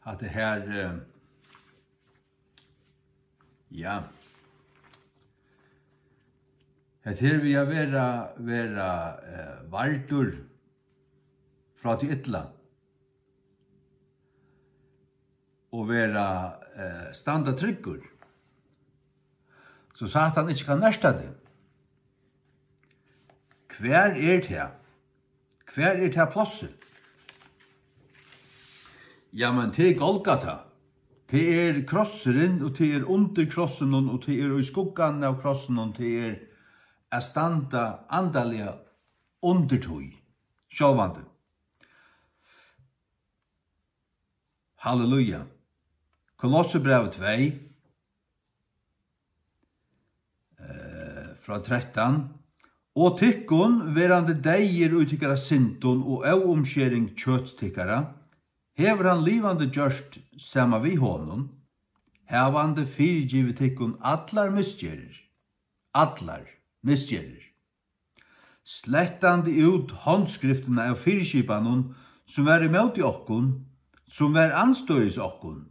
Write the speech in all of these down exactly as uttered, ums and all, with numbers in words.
at tað her, eh, ja, hetta her við at vera, vera, eh, vardur frá tí illa og vera, eh, standa tryggur, so Satan ikki kann nerta teg. Hvar er tað? Hvar er tað plássið? Jamen, tað er Golgata. Tað er krossurin, og tað er undir krossinum, og tað er í skuggan av krossinum, tað er at standa andaliga undir tí. Sjálvandi. Halleluja. Kolossebrævið tvey, eh, frá trettan: Og tykkum, verandi deyðir í tykkara syndum og óumskering kjøts tykkara, hevur hann livandi gjørt saman við honum, havandi fyrigivið tykkum allar misgerðir, allar misgerðir, slettandi út hondskriftina av fyriskipanum, sum var ímóti okkum, sum var andstøðis okkum,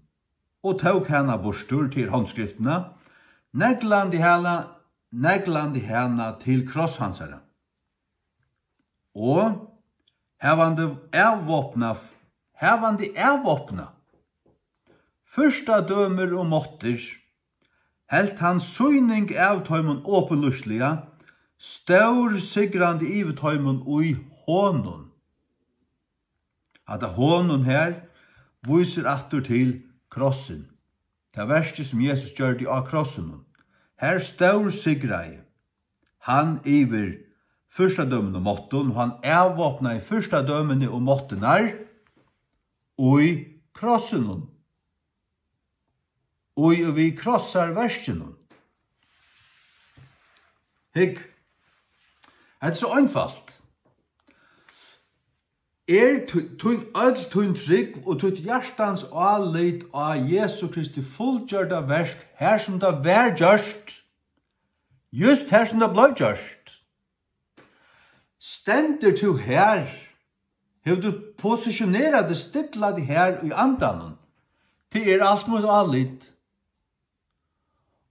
og tók hana burtur, til handskriftina, neglandi hana, neglandi hana til kross hansara. Og havandi avvápnað, havandi avvápnað fyrstadømir og máttir, helt hann sýning av teimum opinlýsliga, stórsigrandi yvir teimum í honum. Hatta honum her vísir aftur til krossin. Tað verkið, sum Jesus gjørdi á krossinum. Har stórsigraði hann yvir fyrstadømum og máttum, og hann avvápnaði fyrstadømini og máttirnar í krossinum. Og við krossarverkinum. Hygg, hetta er so einfalt. Er tí-, tín, øll tín trúgv og títt hjartans álit á Jesu Kristi fullgjørda verk, har sum tað var gjørt, júst har sum tað bleiv gjørt? Stendur tú her? Hevur tú positionerað teg, stillað teg her í andanum? Tað er alt mítt álit.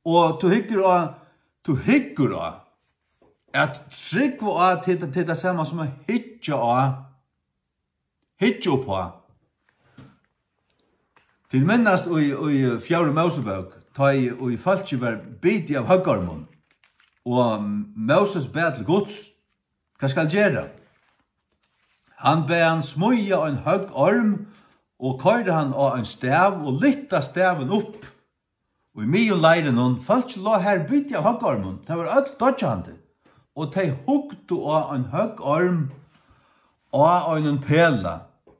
Og tú hyggur á, tú hyggur á, at trúgva á, tað, tað, tað er tað sama sum at hyggja á, hyggja upp á. Tit minnast í, í fjórðu Mósebók, tá ið, ið fólkið var bitið av høggormum, og Móses bað til Guds, hvat skal gera? Hann bað hann smíða ein høggorm og koyra hann á ein stav og lyfta stavin upp í miðjum leirinum. Fólkið lá har bitið av høggormum, tey vóru øll doyggjandi, og tey hugdu á ein høggorm á einum pela,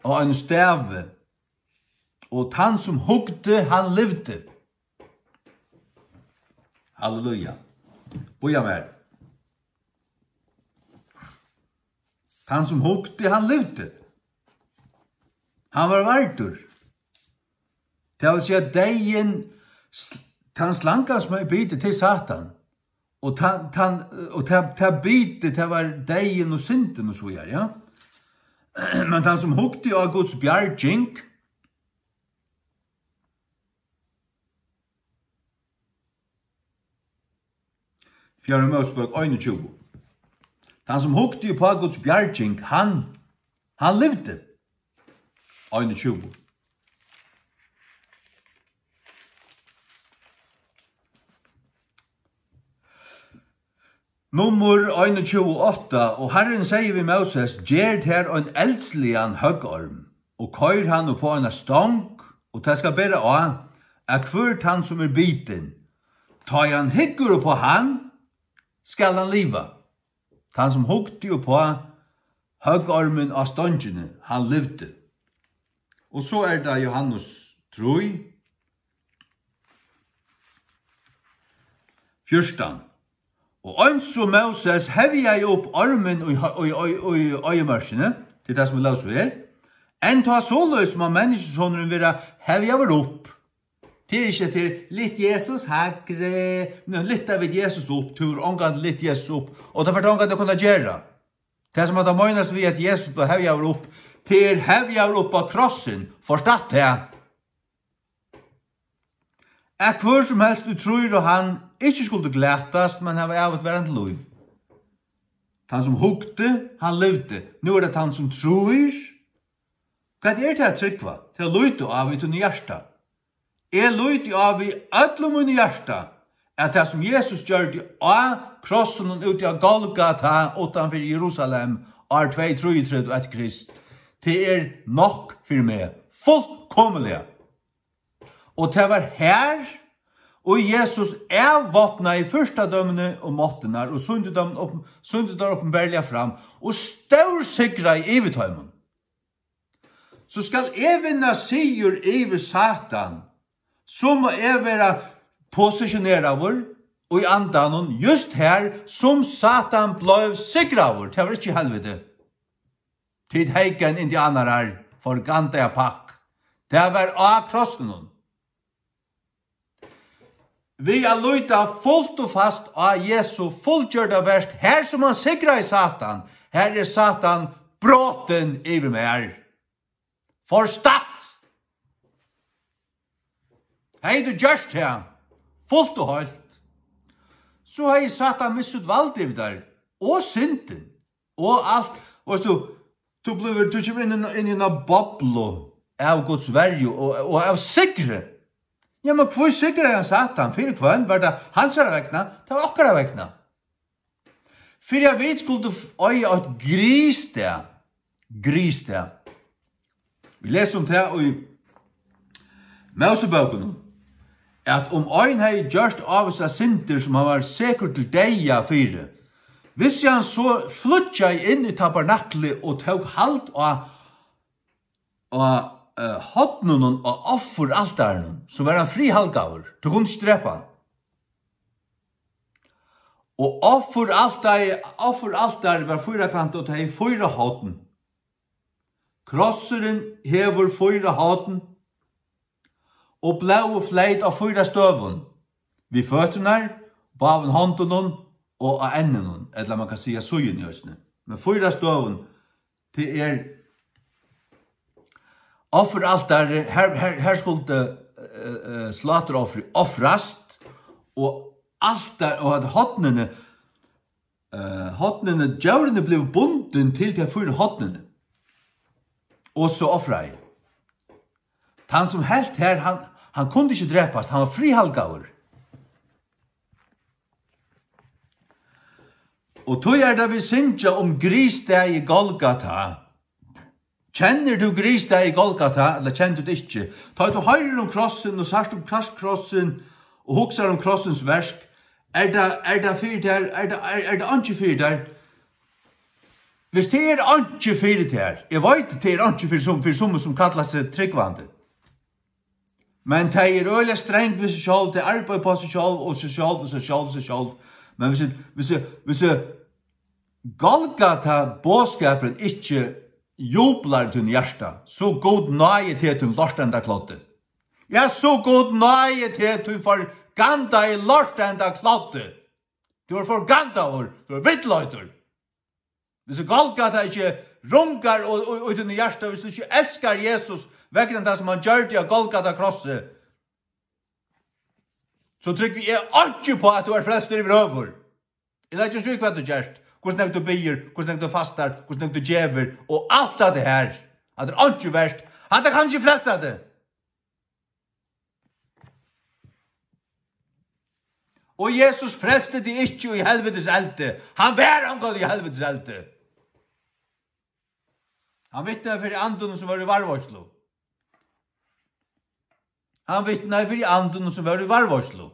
á einum stavi, og tann sum hugdi, hann livdi. Halleluja. Bíða mær. Tann sum hugdi, hann livdi. Hann var vardur. Tað vil siga, deyðin, sl-, tann slangan sum hevði bitið, tað er Satan. Og tann, tann, og tað, tað bitið, tað var deyðin og syndin og so víðari, ja. Men tann sum hugdi á Guds bjarging, Fjórða Mósebók einogtjúgu. Tann sum hugdi upp á Guds bjarging, hann, hann livdi. Einogtjúgu. Nummur einogtjúgu átta: Og Harrin segði við Móses: Ger tær ein eldsligan høggorm, og koyr hann upp á eina stong, og tað skal bera á, at hvør tann, sum er bitin, tá ið hann hyggur upp á hann, skal hann liva. Tann, sum hugdi upp á høggormin á stongini, hann livdi. Og so er tað Jóhannes trý, fjúrtan: Og eins og Móses hevjaði upp ormin í, í, í, í oyðimørkini, tað er tað, sum vit lósu her, enn tá soleiðis má Menniskjusonurin vera hevjaður upp. Tað er ikki, at tað er, lyft Jesus hægri, men lyfta vit Jesus upp, tú hevur ongantíð lyft Jesus upp, og tað fert tú ongantíð at kunna gera. Tað, sum at tað meinast við, at Jesus bleiv hevjaður upp, tað er hevjaður upp á krossin, forstått tað? at hvør sum helst, ið trýr á hann, ikki skuldi glatast, men hava ævigtvarandi lív. Tann sum hugdi, hann livdi. Nú er tað tann sum trýr. Hvat er tað at trúgva? Tað er at líta á við tínum hjarta. Eg líti á við øllum mínum hjarta, at tað, sum Jesus gjørdi á krossinum úti á Golgata uttanfyri Jerusalem, ár tvey trýogtretivu eftir Krist, tað er nokk fyri meg, fullkomiliga. Og tað var har, og Jesus avvápnaði fyrstadømini og máttirnar og sýndi teimum op-, sýndi teir opinberliga fram og stórsigraði yvir teimum. So skal eg vinna sigur yvir Satan, so má eg vera positioneraður í andanum, júst har sum Satan bleiv sigraður. Tað var ikki í helviti. Tit heyggen indianarar, forgandaða pakk. Tað var á krossinum. Við at líta fult og fast á Jesu fullgjørda verk, har sum hann sigraði Satan, har er Satan brotin yvir mær. Forstatt! Hevði tú gjørt tað fult og heilt, so hevði Satan mist sítt vald yvir tær, og syndin, og alt. Og veitst tú, tú blívur, tú kemur inn í, inn í eina boblu av Guds verju og, og av sigri. Ja, men hví sigraði hann Satan? Fyri hvønn? Var tað hansara vegna? Tað var okkara vegna. Fyri at vit skuldu f-, eiga eitt gristað, gristað. Vit lesa um tað í Mósebókunum, at um ein hevði gjørt ávísar syndir, sum hann var sekur til deyða fyri, hvis hann so flýggjaði inn í tabernaklið og tók hald á, á, eh, horninum á offuraltarinum, so var hann friðhelgaður. Tú kundi ikki drepa hann. Og offuraltarið, offuraltarið var fýrakantað og tað hevði fýra horn. Krossurin hevur fýra horn, og blóðið fleyt á fýra støðum, við føturnar, báðum hondunum og á enninum, ella man kann siga síðuni eisini. Men fýra støðum, tað er offuraltarið, har, har, har skuldi, eh, eh, sláturoffrið ofrast, og altar, og at hornini, eh, hornini, djórini blivu bundin til tey fýra hornini. Og so ofraði. Tann sum helt har, hann, hann kundi ikki drepast, hann var friðhelgaður. Og tí er tað, vit syngja um gristæði Golgata. Kennir tú gristæði Golgata, ella kennir tú tað ikki? Tá tú hoyrir um krossin og sært um kras-, krossin og hugsar um krossins verk, er tað, er tað fyri tær, er tað, er, er tað einki fyri tær? Hvis tað er einki fyri tær, eg veit, tað er einki fyri sum, fyri summi sum kalla seg trúgvandi. Men tey eru øgiliga streng við seg sjálv, tey arbeiða upp á seg sjálv og seg sjálv og seg sjálv og seg sjálv. Men hvis, hvis, hvis Golgata boðskapurin ikki jublar í tínum hjarta, so Gud náði teg, tín lortenda kloddi. Ja, so Gud náði teg, tín forgandaði lortenda kloddi. Tú ert forgandaður, tú ert villleitur. Hvis Golgata ikki rungar og, og, og í tínum hjarta, hvis tú ikki elskar Jesus vegna tað, sum hann gjørdi á Golgata krossi, so trúgvi eg einki upp á, at tú ert frelstur yvirhøvur. Eg leggi ikki í, hvat tú gert, hvussu nógv tú biður, hvussu nógv tú fastar, hvussu nógv tú gevur, og alt hatta her. Hatta er einki vert. Hatta kann ikki frelsa teg. Og Jesus frelsti teg ikki í helvitis eldi. Hann var ongantíð í helvitis eldi. Hann vitnaði fyri andunum, sum vóru í varðveitslu. Hann vitnaði fyri andunum, sum vóru í varðveitslu.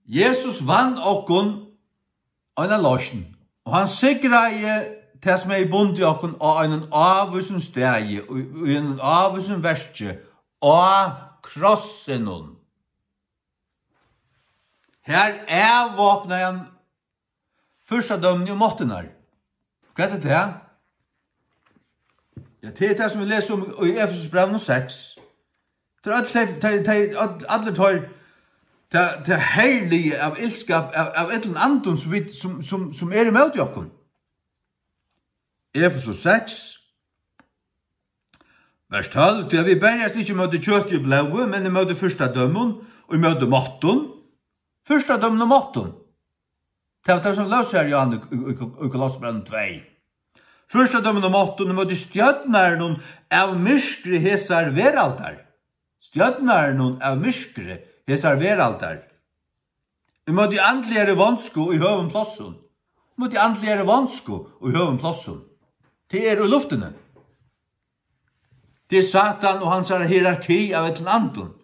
Jesus vann okkum eina loysn, og hann sigraði tað, sum hevði bundið okkum á einum ávísum staði, í, í einum ávísum verki, á krossinum. Har avvápnaði hann fyrstadømini og máttirnar. Hvat er tað? Ja, tað er tað, sum vit lesa um í Efesusbrævinum seks. Tað er øll tey, tey, tey, øll, allir teir, tað, tað herliga av illskap, av, av illum andum, sum vit, sum, sum, sum er ímóti okkum. Efesus seks. Vers tólv: Tí at vit berjast ikki ímóti kjøti og blóði, men ímóti fyrstadømum og ímóti máttum. Fyrstadømum og máttum. Tað var tað, sum lósu har, Johan, í, í, í, í Kolossebrævinum tvey. Fyrstadømum og máttum, ímóti stjórnarunum av myrkri hesar veraldar. Stjórnarunum av myrkri hesar veraldar. Ímóti andligari vonsku í høgum plássum. Ímóti andligari vonsku í høgum plássum. Tað er í luftini. Tað er Satan og hansara hierarki av illum andum.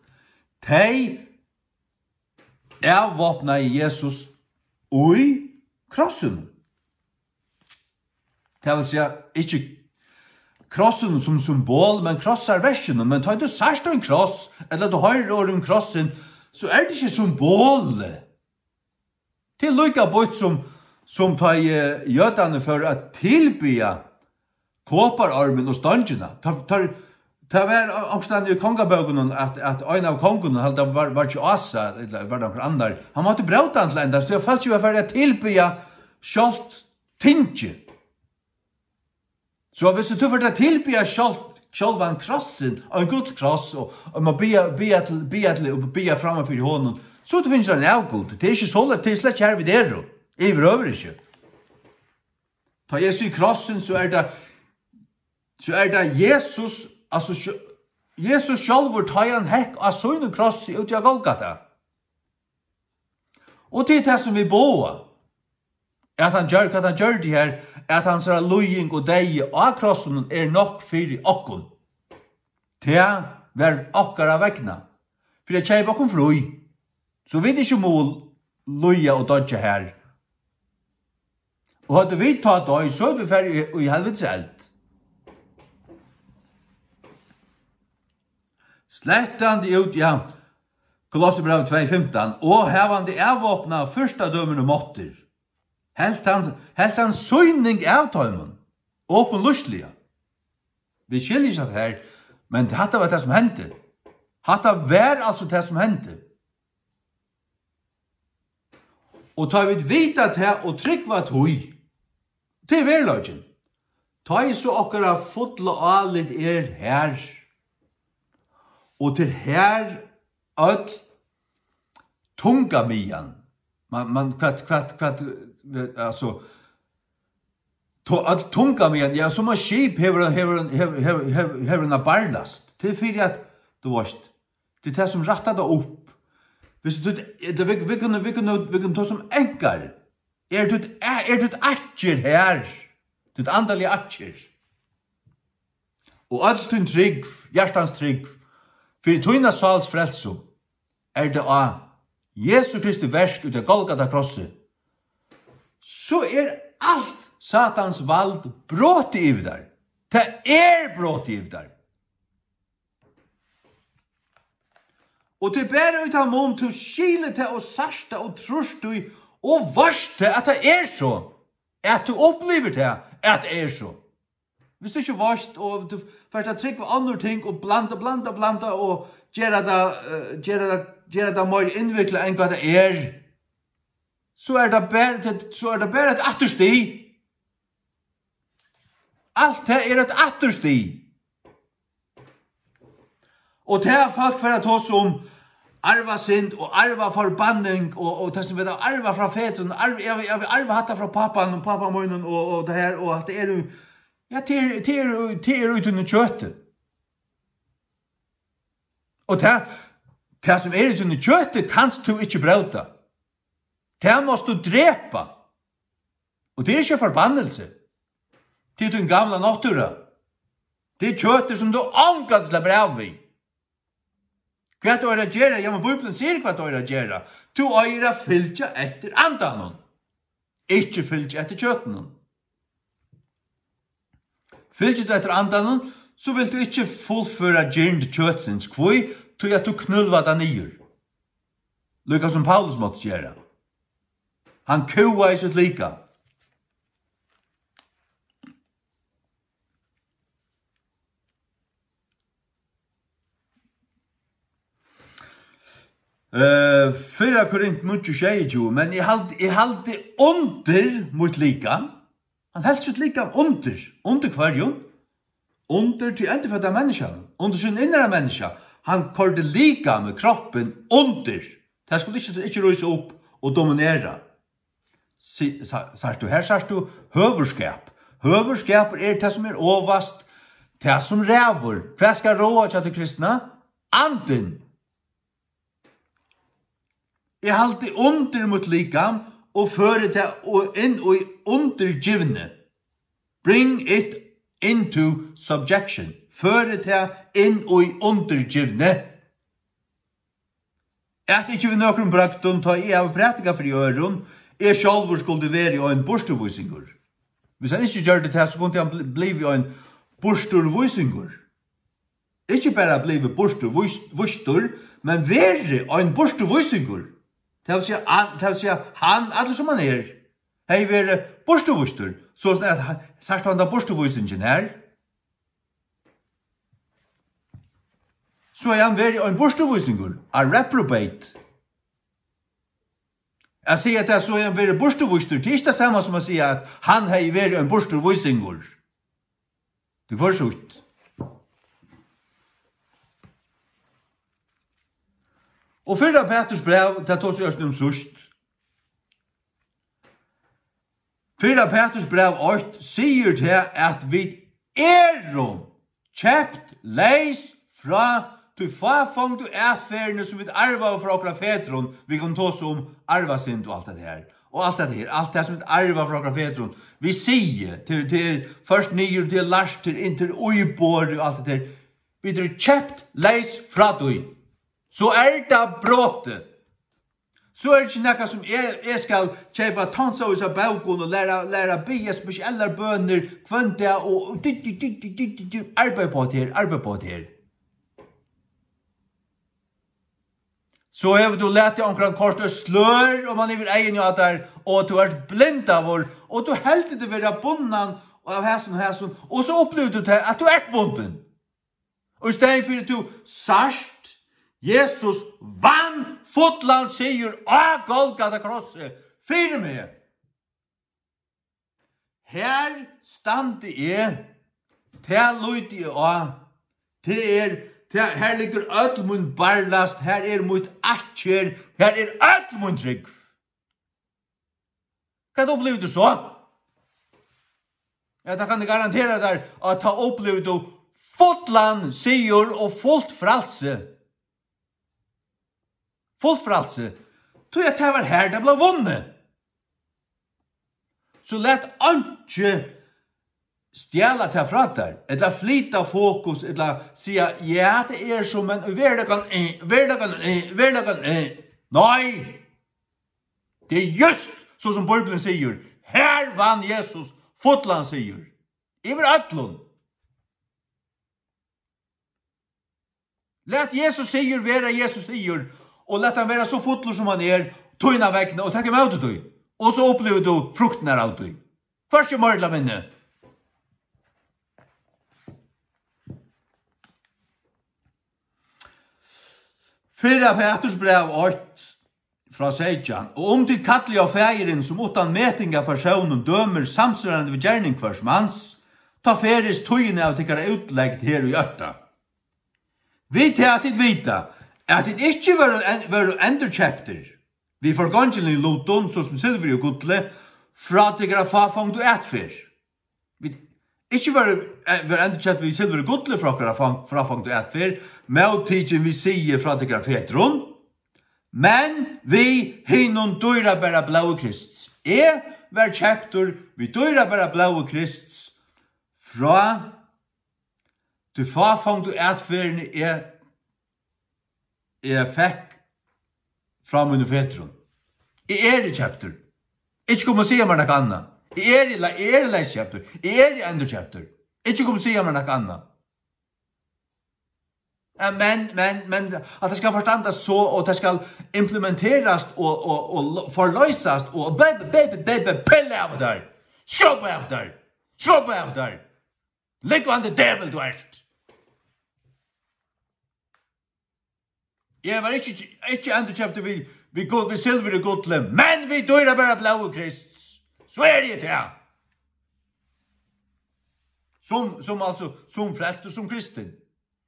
Tey avvápnaði Jesus í krossinum. Tað vil siga, ikki krossinum sum symbol, men krossarverkinum. Men tá tú sært ein kross, ella tú hoyrir orðið um krossin, so er tað ikki symbolið. Tað er líka býtt sum, sum tá, eh, jødarnir fóru at tilbiðja koparormin og stongina. Tá, tá, tað var onkustaðni í kongabókunum, at, at ein av kongunum, helt tað var, var ikki Asa, ella var tað onkur annar, hann mátti bróta hann til enda, so fólk var farið at tilbiðja sjálvt tingið. So viss tú fert at tilbiðja sjálvt, sjálvan krossin, ein gullkross, og, og man biðja, biðja til, biðja til, og biðja framman fyri honum, so ert tú fingin ein avgud. Tað er ikki so, tað er slett ikki har vit eru. Yvirhøvur ikki. Tá eg sigi krossin, so er tað, so er tað Jesus, altso, sj-, Jesus sjálvur, tá hann hekk á sínum krossi úti á Golgata. Og tað er tað, sum vit boða, at hann gjør, hvat hann gjørdi her, at hansara líðing og deyði á krossinum er nokk fyri okkum. Tað var okkara vegna, fyri at keypa okkum frí, so vit ikki mugu líða og doyggja har. Og høvdu vit tá doyð, so høvdu vit farið í, í helvitis eld. Slættandi út, ja, Kolossebræv tvey fimtan: Og havandi avvápnað fyrstadømini og máttir, helt hann, helt hann sýning av teimum, opinlýsliga. Vit skilja ikki hatta her, men hatta var tað, sum hendi. Hatta var altso tað, sum hendi. Og tá vit vita tað og trúgva tí, tað er veruleikin. Tá ið so okkara fulla álit er har, og til har øll tungamiðjan, man, man, hvat, hvat, hvat, altso, tá øll tungamiðjan, ja, sum eitt skip hevur, hevur, hevur, hevur, hevur, hevur eina barlast. Tað er fyri at, tú veitst, tað er tað, sum rættar tað upp. Viss tú, ella vit, vit kunnu, vit kunnu, vit kunnu tosa um ankar. Er títt, er, er títt akker her? Títt andaliga akker. Og øll tín trúgv, hjartans trúgv, fyri tína sáls frelsu, er tað á Jesu Kristi verk úti á Golgata krossi, so er alt Satans vald brotið yvir tær. Tað er brotið yvir tær. Og tað er bara í tann mun, tú skilir tað og sært tað og trýrt tí og veitst tað, at tað er so, at tú upplivir tað, at tað er so. Viss tú ikki veitst, og tú fert at trúgva onnur ting og blanda, blanda, blanda og gera tað, eh, gera tað, gera tað meir innviklað enn hvat tað er, so er tað bara, so er tað bara eitt afturstig. Alt tað er eitt afturstig. Og tað, fólk fara at tosa um arvasynd og arvaforbanning og, og tað, sum vit hava arvað frá fedrunum, arv-, eg havi, eg havi arvað hatta frá pápanum, pápa mínum og, og tað her, og at tað er, ja, tað er, tað er, tað er í tínum kjøti. Og tað, tað, sum er í tínum kjøti, kanst tú ikki bróta. Tað mást tú drepa. Og tað er ikki forbannelse. Tað er tín gamla náttúra. Tað er kjøtið, sum tú ongantíð sleppur av við. Hvat tú eigur at gera? Ja, men Bíblian sigur, hvat tú eigur at gera. Tú eigur at fylgja eftir andanum. Ikki fylgja eftir kjøtinum. Fylgir tú eftir andanum, so vilt tú ikki fullføra girnd kjøtsins. Hví? Tí at tú knúlvar tað niður. Líka sum Paulus mátti gera. Hann kúgaði sítt likam. Eh, fyrra Korint níggju sjeyogtjúgu: "Men eg haldi, eg haldi undir mítt likam." Hann helt sítt likam undir. Undir hvørjum? undir tí endurfødda menniskjanum, undir sín innra menniskja. Hann koyrdi likamið, kroppin, undir. Tað skuldi ikki, ikki rísa upp og dominera. Si-, sa-, sært tú, her sært tú høvuðskap. Høvuðskapur er tað, sum er ovast, tað, sum ræður. Hvat skal ráða hjá tí kristna? Andin. Eg haldi undir mítt likam og føri tað og inn í undirgivni. Bring it into subjection. Føri tað inn í undirgivni. At ikki við nøkrum brøgdum, tá eg havi prædikað fyri øðrum, eg sjálvur skuldi verið ein burturvísingur. Hvis hann ikki gjørdi tað, so kundi hann bli-, blivið ein burturvísingur. Ikki bara blivið burtur víst-, vístur, men verið ein burturvísingur. Tað vil siga, hann, tað vil siga, hann, allur sum hann er, hevði verið burturvístur, so at hann, sært hann ta burturvísingin her? So hevði hann verið ein burturvísingur, a reprobate. At siga, at tað so hevði hann verið burturvístur, tað er ikki tað sama sum at siga, at hann hevði verið ein burturvísingur. Tú fær sítt. Og fyrra Peturs bræv, tað tosi eg eisini um síðst. Fyrra Peturs bræv eitt sigur tað, at vit eru keypt leys frá tí fáfongdu atferðini, sum vit arvaðu frá okkara fedrum. Vit kunnu tosa um arvasynd og alt tað her. Og alt tað her, alt tað, sum vit arva frá okkara fedrum. Vit siga, til, til først niður, til lært, til inn, til íborið og alt tað her. Vit eru keypt leys frá tí. So er tað brotið. So er tað ikki nakað, sum eg, eg skal keypa tonsavís av bókum og læra, læra biðja spesiellar bønir hvønn dag og, og dy, dy, dy, arbeiða upp á tað her, arbeiða upp á tað her. So hevur tú latið onkran koyrt eitt slør oman yvir eyguni á tær, og tú ert blindaður, og tú heldur teg vera bundnan av hasum og hasum, og so upplivir tú tað, at tú ert bundin. Og í staðin fyri tú sært, Jesus vann fullan sigur á Golgata krossi fyri meg. Her standi eg, tað líti eg á, tað er, tað, her liggur øll mín barlast, her er mítt akker, her er øll mín trúgv. Hvat upplivir tú so? Ja, tað kann eg garantera tær, at tá upplivir tú fullan sigur og fult frælsi. Fult frælsi. Tí at tað var her, tað bleiv vunnið. So lat einki stjala tað frá tær, ella flyta fokus, ella siga, ja, tað er so, men í veruleikanum, eh, veruleikanum, eh, veruleikanum, eh. Nei! Tað er júst so, sum Bíblian sigur. Her vann Jesus fullan sigur. Yvir øllum. Lat Jesus sigur vera Jesus sigur, og lat hann vera so fullur, sum hann er, tína vegna, og tak ímóti tí. Og so upplivir tú fruktirnar av tí. Hvørki meira ella minni. Fyrra Peturs bræv eitt frá seytjan: Og um tit kalli á Faðirin, sum uttan meting av persónum dømir samsvarandi við gerning hvørs mans, tá ferist tíðin av tykkara útlegd her í ótta. Við tað at tit vita, at tit ikki vóru en-, vóru endurkeyptir við forgongiligum lutum, so sum silvuri og gulli, frá tykkara fáfongdu atferð. Vit ikki vóru, eh, vóru endurkeypt við silvuri og gulli frá okkara fang-, fráfongdu atferð, móttikin við siði frá tykkara fedrum, men við hinum dýrabara blóði Krists. Eg var keyptur við dýrabara blóði Krists frá tí fáfongdu atferðini, eg, eg fekk frá mínum fedrum. Eg eri keyptur. Ikki kom og siga mær nakað annað. Eg eri le-, eg eri leyskeyptur. Eg eri endurkeyptur. Ikki kom og siga mær nakað annað. Eh, men, men, men, at tað skal forstandast so, og tað skal implementerast og, og, og lo-, forloysast og baby, baby, baby, pilla av tær. Skjópa av tær. Skjópa av tær. Lúgvandi djevul, tú ert. Eg var ikki, ikki endurkeyptur við, við gul-, við silvuri og gulli, men við dýrabara blóði Krists. So eri eg tað. sum, sum, altso, sum frelstur, sum kristin.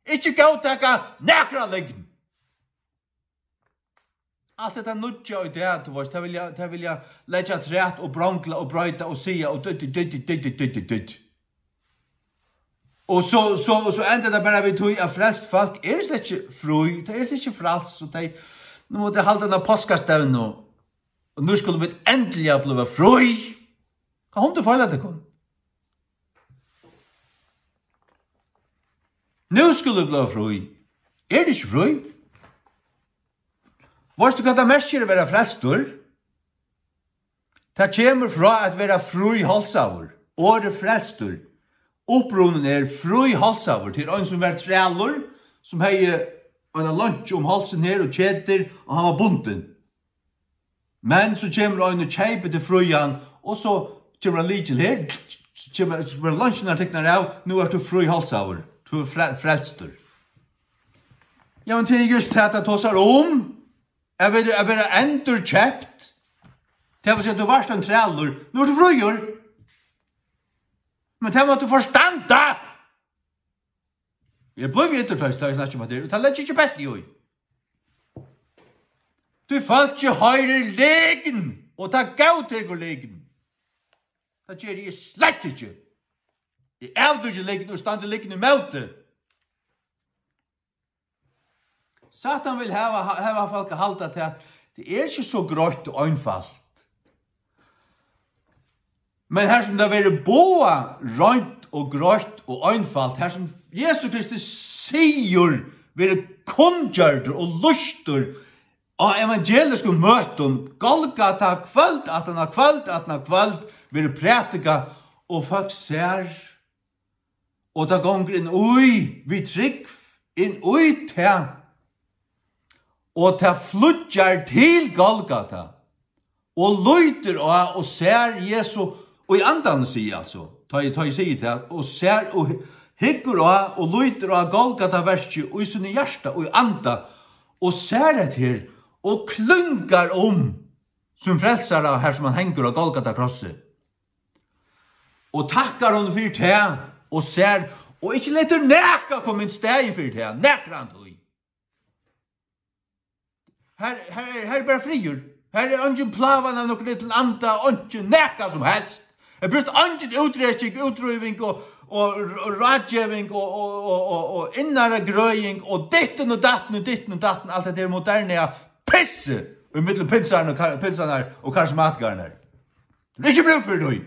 Ikki góðtaka nakra lygn. Alt hetta nýggja í dag, tú veist, tey vilja, tey vilja leggja afturat og brongla og broyta og siga og dytt, dytt, dytt. Og so, so, so endar tað bara við tí, at frelst fólk eru slett ikki frí, tey eru slett ikki frælst, so tey, nú mugu tey halda eina páskastevnu, og nú skulu vit endiliga blíva frí. Hvat hundur feilar tykkum? Nú skulu vit blíva frí. Eru tit ikki frí? Veitst tú, hvat tað merkir at vera frelstur? Tað kemur frá at vera fríhálsaður. Orðið frelstur, upprunin er fríhálsaður. Tað er ein, sum var trælur, sum hevði eina leinkju um hálsin her og ketur, og hann var bundin. Men so kemur ein og keypir teg frían, og so kemur ein lykil her, so kemur, so verða leinkjurnar tiknar av, nú ert tú fríhálsaður, tú ert fre-, frelstur. Ja, men tað er júst tað, tað tosar um, at vera, at vera endurkeypt. Tað vil siga, tú vart ein trælur, nú ert tú fríur. Men tað mást tú forstanda. Eg blívi illur, tá eg, tá eg snakki um hatta her, og tað leggi eg ikki petti í. Tí fólkið hoyrir lygn, og tað góðtekur lygn. Tað geri eg slett ikki. Eg avdúki lygn og standi lygn ímóti. Satan vil hava, hava fólk at halda til, at tað er ikki so greitt og einfalt. Men har sum tað verður boðað reint og greitt og einfalt, har sum Jesu Kristi sigur verður kunngjørdur og lýstur á evangeliskum møtum, Golgata, kvøld aftan á kvøld aftan á kvøld, verður prædikað, og fólk sær, og tað gongur inn í, við trúgv, inn í tað, og tað flýggjar til Golgata, og lítur á og sær Jesu, í andanum, sigi eg altso, tá eg, tá eg sigi tað, og sær og hy-, hyggur á og lítur á Golgataverkið í sínum hjarta, í anda, og sær hetta her, og klungar um sum frelsara, har sum hann hongur á Golgata krossi. Og takkar honum fyri tað, og sær, og ikki letur nakað koma inn staðin fyri tað, nakrantíð. Her, her, her er bara friður. Her er eingin plágan av nøkrum illum anda, einki nakað sum helst. Her brúkst eingin útreking, útdríving og, og, og ráðgeving og, og, og, og, og innara grøðing og dittin og dattin og dittin og dattin, alt hetta her moderna pissið í millum pinsarnar og kar-, pinsarnar og karismatikararnar. Tað er ikki brúk fyri tí.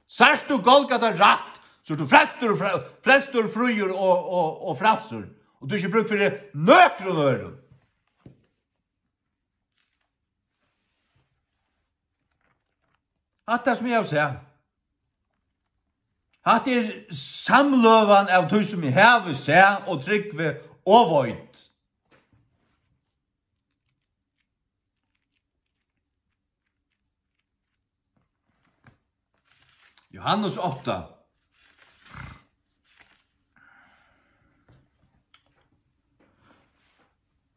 Sært tú Golgata rætt, so ert tú frelstur og fre-, frelstur, fríur og, og, og frælsur. Og tú hevur ikki brúk fyri nøkrum øðrum. Hatta sum eg havi sæð. Hatta er samløgan av tí sum eg havi sæð og trúgvi og veit. Johannes átta.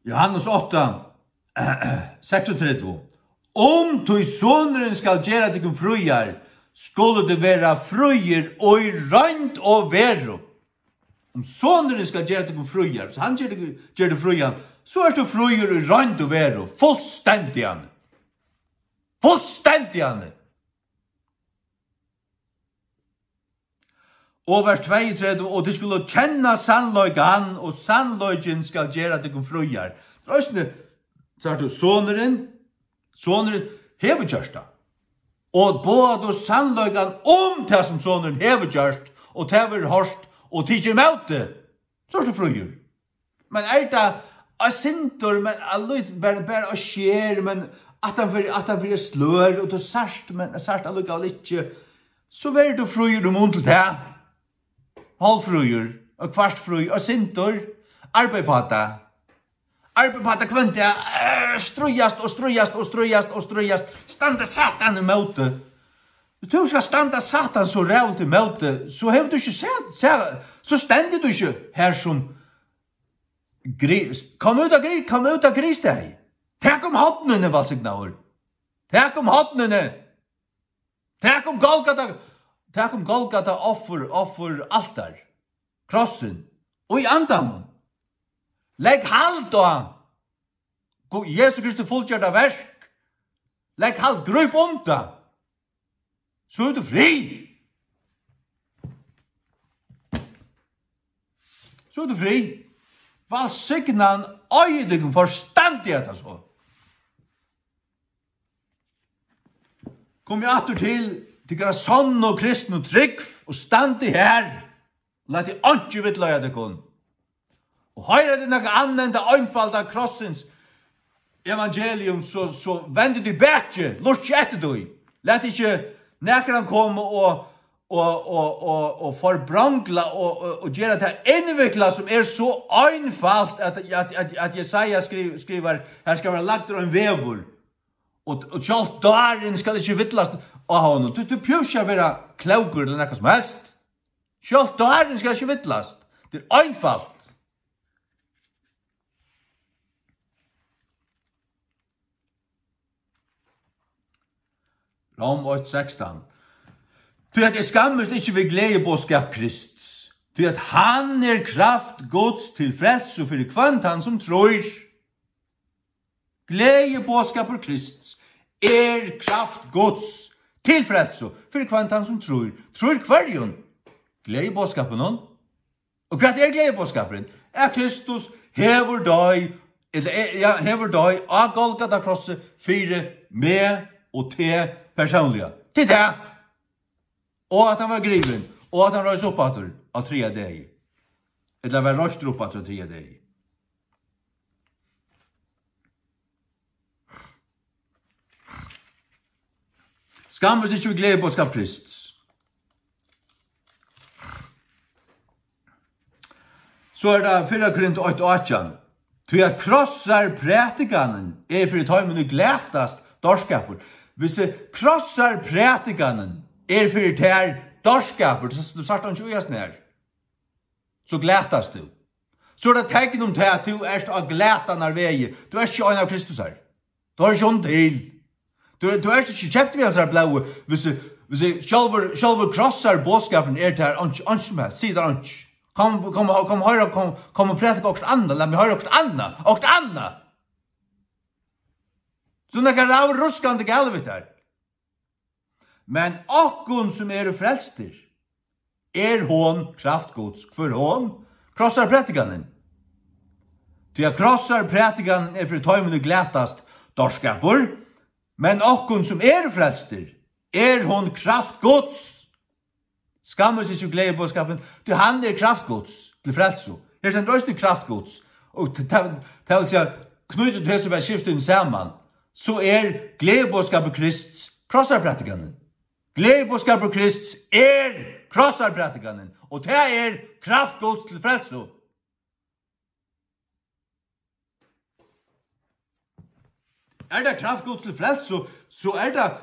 Johannes átta, seksogtretivu. Um tí Sonurin skal gera tykkum fríar, skulu tit vera fríir í roynd og veru. Um Sonurin skal gera tykkum fríar, so hann ger tykkum, ger tykkum frían, so ert tú fríur í roynd og veru, fullstendigan. Fullstendigan. Og vers tveyogtretivu, og tit skulu kenna sannleikan, og sannleikin skal gera tykkum fríar. Eisini, sært tú, Sonurin, Sonurin hevur gjørt tað. Og boðar tú sannleikan um tað, sum Sonurin hevur gjørt, og tað verður hoyrt og tikið ímóti, so ert tú fríur. Men er tað eitt sindur, men allíkavæl, bara, bara eitt skeið, men aftan fyri, aftan fyri eitt slør, og tú sært, men sært allíkavæl ikki, so verður tú fríur í mun til tað. Hálvfríur, og kvart frí, og sindur, arbeiði uppá tað. Arbeiði uppá tað hvønn dag, eh, stríðast og stríðast og stríðast og stríðast. Standa Satan ímóti. Tú skalt standa Satan so ræðuligt ímóti, so hevur tú ikki sæð, sæð, so stendur tú ikki har sum gri-, kom út av gri-, kom út av gristaði. Tak um hornini, vælsignaður. Tak um hornini. Tak um Golgata, Tak um Golgata offur, offur altar. Krossin. Og í andanum. Legg hald á Gud, Jesu Kristi fullgjørda verk. Legg hald, gríp um tað. So er tú frí. So er tú frí. Vælsignan eigur tykkum forstandi at tað so. Kom eg aftur til tykkara sonnu og kristnu trúgv og standi her. Lat teg einki villleiða tykkum. Og hoyra tit nakað annað enn tað einfalda krossins evangelium, so, so vendið tit bakið, lurtið eftir tí. Lat ikki nakran koma og, og, og, og, og forbrangla og, og, og gera tað innviklað, sum er so einfalt, at, at, at, at Jesaja skriv-, skrivar, "Her skal vera lagdur ein vegur, og, og sjálvt dárin skal ikki villast á honum." Tú, tú behøvir ikki at vera klókur ella nakað sum helst. Sjálvt dárin skal ikki villast. Tað er einfalt. Rom eitt sekstan. Tí at eg skammist ikki við gleðiboðskap Krists, tí at hann er kraft Guds til frelsu fyri hvønn tann, sum trýr. Gleðiboðskapur Krists er kraft Guds til frelsu fyri hvønn tann, sum trýr. Trýr hvørjum? Gleðiboðskapinum. Og hvat er gleðiboðskapurin? At Kristus hevur doyð, ella, eh, ja, hevur doyð á Golgata krossi fyri meg og teg persónliga. Til tað. Og at hann var grivin, og at hann reis upp aftur á triðja degi. Ella var reistur upp aftur á triðja degi. Skammist ikki við gleðiboðskap Krists. So er tað fyrra Korint eitt átjan. Tí at krossarprædikanin er fyri teimum, ið glatast, dárskapur. Hvis krossarprædikanin er fyri tær dárskapur, so, so sært tú ikki í hasum her. So glatast tú. So er tað tekin um tað, at tú ert á glatanarvegi. Tú ert ikki ein av Kristusar. Tú hoyrir ikki honum til. Tú, tú ert ikki keyptur við hansara blóði. Hvis, hvis sjálvur, sjálvur krossarboðskapurin er tær einki, einki sum helst. Sig tær einki. Kom, kom, kom, hoyr, kom, kom og prædika okkurt annað. Lat meg hoyra okkurt annað. Okkurt annað. So nakað rævruskandi galið við tær. Men okkum, sum eru frelstir, er hon kraft Guds. Hvør hon? Krossarprædikanin. Tí at krossarprædikanin er fyri teimum, ið glatast, dárskapur, men okkum, sum eru frelstir, er hon kraft Guds. Skammist ikki gleðiboðskapin, tí hann er kraft Guds til frelsu. Her stendur eisini kraft Guds. Og t-, ta-, tað vil siga, knýtir hesi bæði skiftini saman, so er gleðiboðskapur Krists krossarprædikanin. Gleðiboðskapur Krists er krossarprædikanin, og tað er kraft Guds til frelsu. Er tað kraft Guds til frelsu, so er tað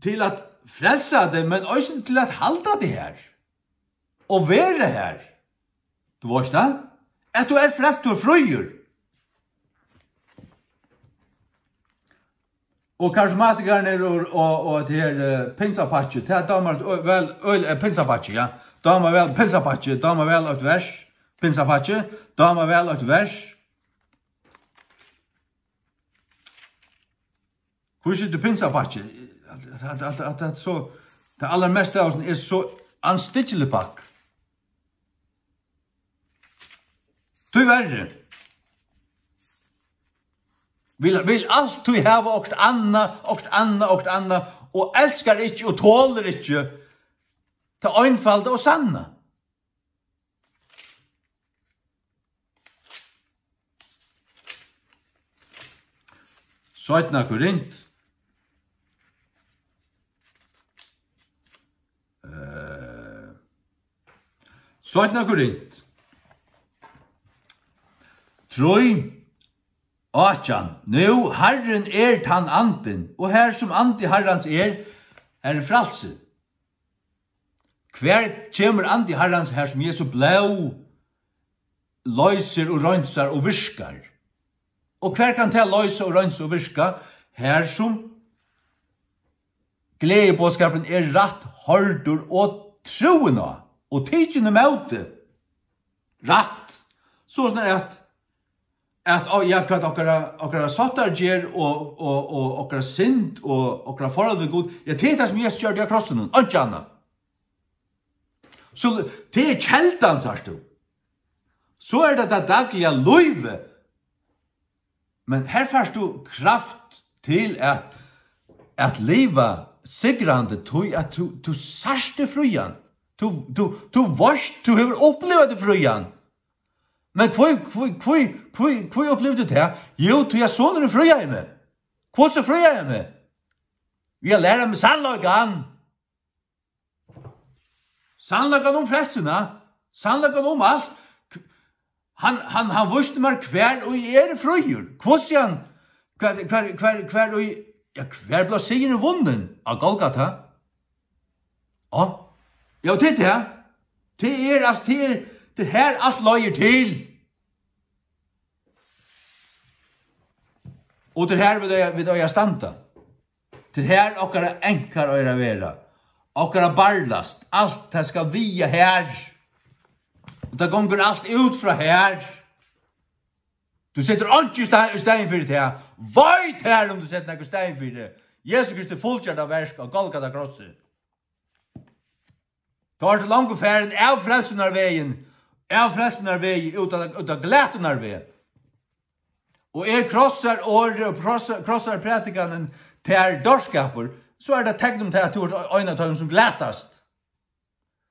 til at frelsa teg, men eisini til at halda teg her. Og vera her. Tú veitst tað? At tú ert frelst, tú ert fríur. Og karismatikarnir og, og, og at her, eh, pinsapakki, tað dámar, ø, væl, øl, eh, pinsapakki, ja. Dámar væl pinsapakki, dámar væl eitt vers, pinsapakki, dámar væl eitt vers. Hví sigur tú pinsapakki? At, at, at, at, at so, tað allarmesta av okkum er so andstyggiligt pakk. Tíverri. Vil, vil altíð hava okkurt annað, okkurt annað, okkurt annað, og elskar ikki og tolir ikki tað einfalda og sanna. Seinna Korint. Eh, Seinna Korint. Trý, átjan. Nú, Harrin er tann Andin, og har sum Andi Harrans er, har er frælsi. Hvar kemur Andi Harrans? Har sum Jesu blóð loysir og reinsar og virkar. Og hvar kann tað loysa og reinsa og virka? Har sum gleðiboðskapurin er rætt hoyrdur og trúði á og tikin ímóti. Rætt. So snart at, at, ó, ja, hvat okkara, okkara sáttargerð og, og, og okkara synd og okkara forhold við Gud, ja, tað er tað sum Jesus gjørdi á krossinum, einki annað. So tað er keldan, sært tú. So er tað tað dagliga lívið. Men her fært tú kraft til at, at liva sigrandi, tí at tú, tú sært teg frían. Tú, tú, tú veitst, tú hevur upplivað teg frían. Men hví, hví, hví, hví, hví upplivdi tú tað? Jú, tí at sonurin fríaði meg. Hvussu fríaði hann meg? Við at læra meg sannleikan. Sannleikan um frelsuna. Sannleikan um alt. Hann, hann, hann vísti mær, hvar ið eg eri fríur. Hvussu hann, hvar, hvar, hvar, hvar ið, ja, hvar bleiv sigurin vunnin? Á Golgata. Ja. Ja, tað er tað. Tað er, altso, tað er, tað er har alt leiðir til. Og tað er har vit eiga, vit eiga at standa. Tað er har okkara ankar eigur at vera. Okkara barlast, alt tað skal viga har. Og tað gongur alt út frá har. Tú setur einki í staðin, í staðin fyri tað. Vei tær, um tú setur nakað í staðin fyri tað. Jesu Kristi fullgjørda verk á Golgata krossi. Tá ert tú longu farin av frelsunarvegin, av frelsunarvegi út á, út á glatunarveg. Og er krossar orðið og krossar, krossar prædikanin tær dárskapur, so er tað tekn um tað, at tú ert ein av teimum, sum glatast.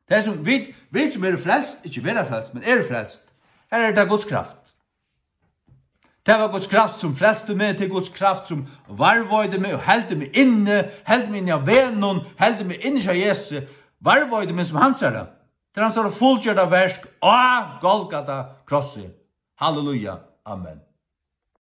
Tað er sum vit, vit sum eru frelst, ikki verða frelst, men eru frelst. Her er tað Guds kraft. Tað var Guds kraft, sum frelsti meg, tað er Guds kraft, sum varðveitti meg og heldur meg inni, heldur meg inni á vegnum, heldur meg inni hjá Jesusi, varðveitti meg sum hansara. Tað er hansara fullgjørda verk á Golgata krossi. Halleluja. Amen.